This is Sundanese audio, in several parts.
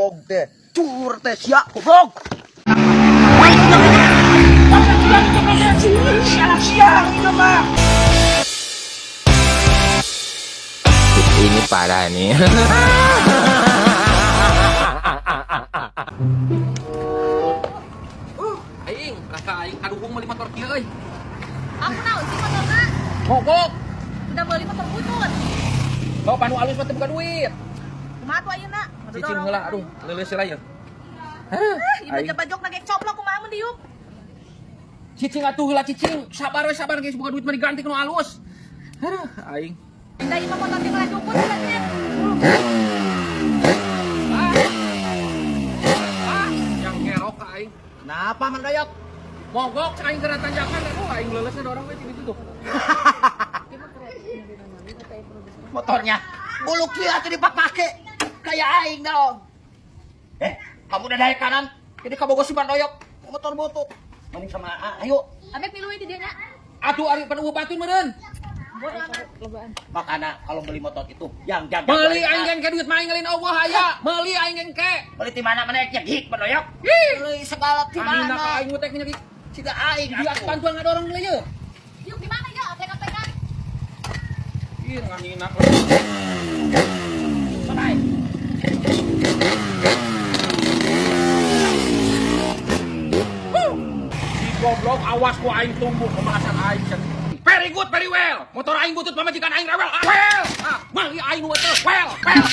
Goblok teh. Cur teh sia goblok. Ini parah nih. Aing, rasa aing kaduhung meuli motor kieu euy. Aku naon sih motorna? Mogok. Udah beli motor butut. Bawa panu alus mah teu boga duit. Kumaha tuh ayeuna? Cicing heula, aduh, leuleus heula yeuh. Ieu bajak-bajok na coplok kumaha mun diuk? Cicing atuh heula cicing. Sabar we sabar geus boga duit mah diganti ku nu alus. Aduh, aing. Da ieu mah motor teh dukun cenah. Ah, yang kerok ka aing. Kenapa Mang Doyok? Mogok cek aing kena tanjakan, aduh aing leuleusna dorong we di situ tuh. Motornya bulu kieu atuh dipake kayak aing dong. Eh, kamu udah naik kanan, jadi kamu si Mang Doyok motor butut. Mending sama A, ayo. Amek milu we di dieu nya. Atuh ari pan eueuh batun meureun. Bodo amat. Makanya kalau beli motor itu yang jaga Meuli kualitas. aing gen ke duit mah aing ngelin eueuh aya. Meuli aing gen ke. Beli di mana mana nyegik Mang Doyok? Ih. Beli segala di Aing mana? aing teh nyegik. Siga aing Dia atuh. bantuan ngadorong heula yeuh. Diuk di mana ya? Apek-apekan. Ih, ngahina. Santai. Si goblok awas ku aing tumbuh pembahasan aing cenah. Very good, very well. Motor aing butut pamajikan aing rewel. Ah, well. Ah, mah ieu aing nu teu. Well, well.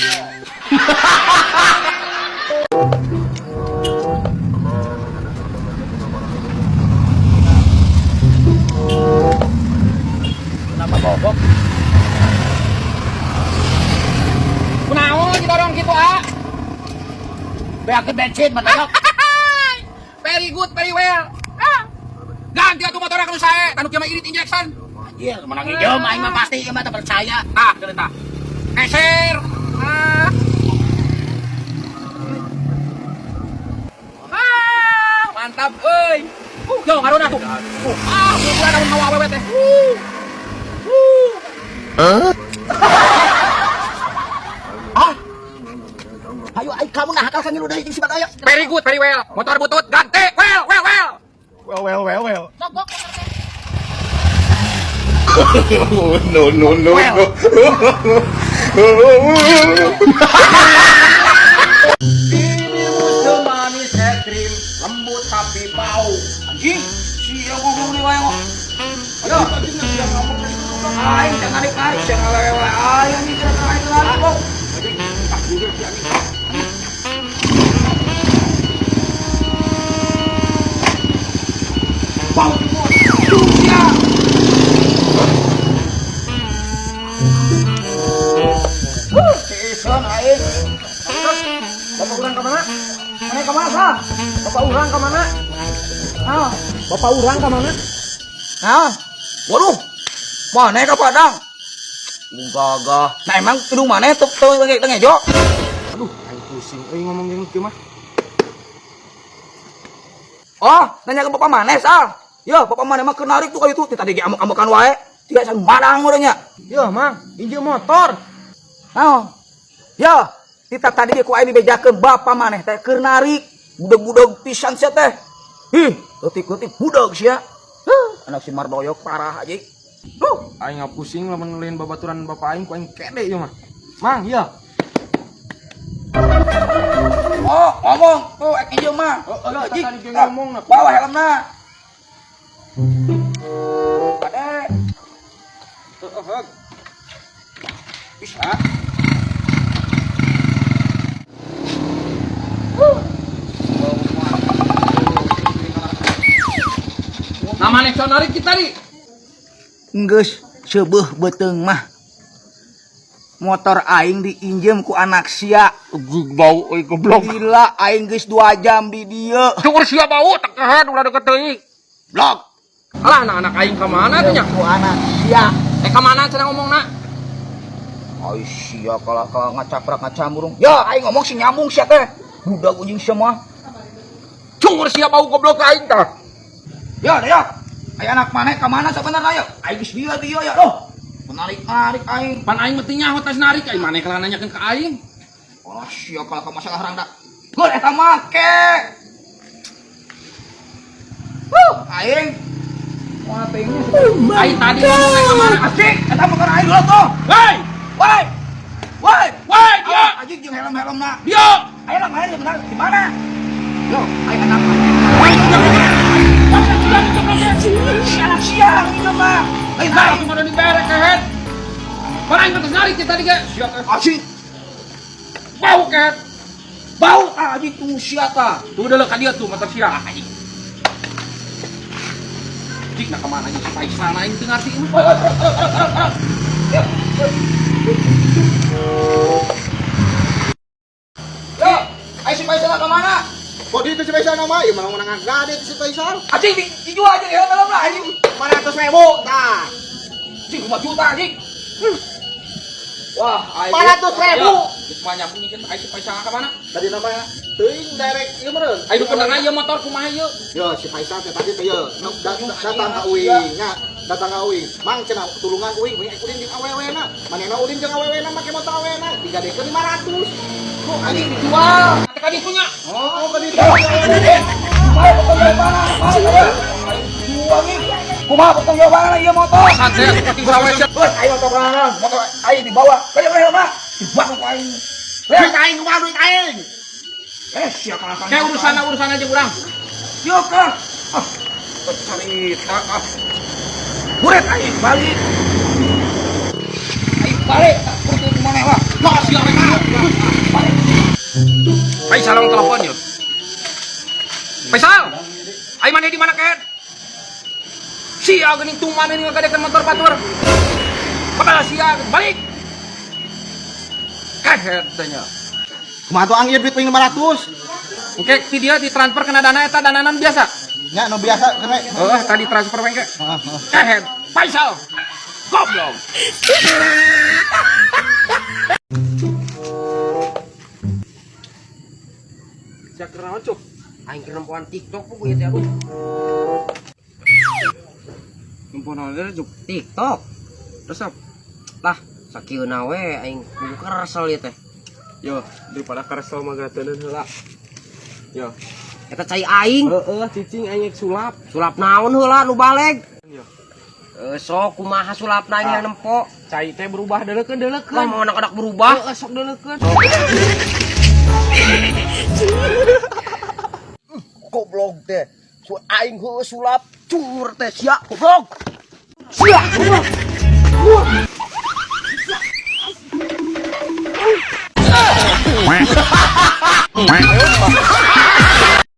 Kenapa mogok? Kunaon didorong kitu ah? Beakeun bensin Mang Doyok. Very good, very well. Ah. Ganti atuh motor nu sae, tanu kieu mah irit injection. Anjir, menang hijau aing mah pasti ieu mah teu percaya. Tah, geuleuh tah. Geser. Ah. Ah, mantap euy. Yo ngarona tuh. Ah, bulan amun mawa awewe teh. Ah. Ayo aing kamu nah akal ngilu deui jeung si Mang Doyok. Very good, very well. Motor butut ganti. Well, well, well. Well well well well. Mogok motor teh. No, no, no, no. Bibirmu semanis es krim, lembut tapi bau. Anjing, sia ngomong di wae ngomong. Ayo, aing jangan narik-narik, jangan wewe aing anjing kira aing lari kok. Bau tuh sia. Si Ison aing. Bapak urang ka mana? Mana ka mana sah? Bapak urang ka mana? Ah, bapak urang ka mana? Nah, waduh, mana ka Padang? Gagah. Nah emang hidung mana tuh tuh tengah jo? Aduh, aing pusing euy ngomong jeung kieu mah. Oh, nanya ke bapak mana sal? Ya, bapak mana mah keur narik tuh kayak itu. Tadi ge amuk-amukan wae. Tiga san madang urangnya. Yo, Mang, injem motor. Nah, ya, kita tadi ge ku aing dibejakeun bapak maneh teh keur narik. Budak-budak pisan sia teh. Ih, leutik-leutik budak sia. Huh, anak si Mardoyok parah aja. Duh, Aing nggak pusing lamun lain babaturan bapak aing ku aing kede ieu mah. Mang, iya. Oh, ngomong tuh ek ieu mah. Oh, oh, Jik, tadi ge ah, ngomong nah. Bawa helmna. Ade, Heeh. bisa. Nama nek narik kita tadi. Enggeus seubeuh beuteung mah. Motor aing diinjem ku anak sia. Bau euy goblok. Gila aing geus 2 jam di dieu. Cukur sia bau tekehan ulah deket teuing. Blok. Alah anak-anak aing ka mana tuh nya? Ku anak sia. Eh ka mana cenah ngomongna? Ai sia kalah kalah ngacaprak ngacamurung. Ya aing ngomong si nyambung sia teh. Budak anjing sia mah. Cukur sia bau goblok aing tah. Ya, ya. Aya anak maneh ka mana sabenerna ya? Aing geus dieu dieu ya. Duh. Menarik-narik aing. Pan aing mah teu nyaho tas narik aing maneh kalah nanyakeun ka aing. Alah sia kalah ka masalah rangda. Gol eta make. Aing. Wah, teuing. Aing tadi ngomong ka mana? Asik, eta motor aing dulu tuh. Hei, Woi. Woi. woi, dia. Anjing jeung helm-helmna. Dia. Ayo lah main di mana? Yo, ayo kenapa? Anak siang itu mah. Ayo Nah, main. cuma dibere kehet. Mana aing geus narik tadi ge. Sia teh. Asik. Bau kehet. Bau ah anjing tunggu sia tah. Tuh udah ka dia tuh motor sia anjing. Jik nak kemana anjing si Faisal aing teu ngarti. Woi, woi, woi, woi, woi, woi. Yo, yo. Ayo si Faisal ke mana? Kok di itu si Faisal nama? Ya mana menangan gade itu si Faisal. Anjing dijual aja helm-helm lah anjing. 400.000. Tah. Anjing 5 juta anjing. Wah, aing. 400.000. Geus mah nyambung ieu aing si Faisal ka mana? Tadi namanya teuing direct ieu meureun. Aing nu bener ieu motor kumaha ieu? Yo si Faisal teh tadi teh yo datang ka uing nya, datang ka uing. Mang cenah tulungan uing, uing ulin jeung awewena. Manehna ulin jeung awewena make motor awewena digadekeun 500. Kok anjing dijual. Teh ka ditu nya. Oh, ka ditu. Kumaha pertanggungjawabanna? Kumaha Kumaha pertanggungjawabanna ieu motor? Santai atuh pati sawe sia. Terus aing motor kana, motor aing dibawa. Kaya kaya mah dibuang ku aing. Duit aing kumaha duit aing? Eh, sia kana. Kayak urusan aja urang. Yo kah. Ah, cerita ah. Buret aing balik. Aing balik tak perlu ku maneh lah. Wah, sia we. Balik. Faisal long telepon yo. Faisal. Aing maneh di mana kehet? Sia geuning tung maneh ngagadekeun motor batur. Padahal sia balik. Kehet teh nya. Kumaha tuh ang ieu duit uing 500? Oke, ti dia ditransfer kena dana eta dananan biasa. Nya nu biasa kena. Heeh, tadi transfer we engke. Heeh, heeh. Kehet. Faisal. Goblok. Sia keur naon cuk? Aing keur nempoan TikTok puguh ieu teh aduh. Nempo naon deui, Cuk? TikTok. Resep. Lah, sakieuna we aing kudu keresel ieu teh. Yo, daripada karesel mah gateundeun heula. Yo. Eta cai aing. Heeh, cicing aing ek sulap. Sulap naon heula nu baleg? Yo. Eh, sok kumaha sulapna aing yang nempo? Cai teh berubah deuleukeun deuleukeun. Lah mau anak-anak berubah. Heeh, sok deuleukeun. Goblok teh. Su aing heueuh sulap cur teh sia goblok. Sia goblok.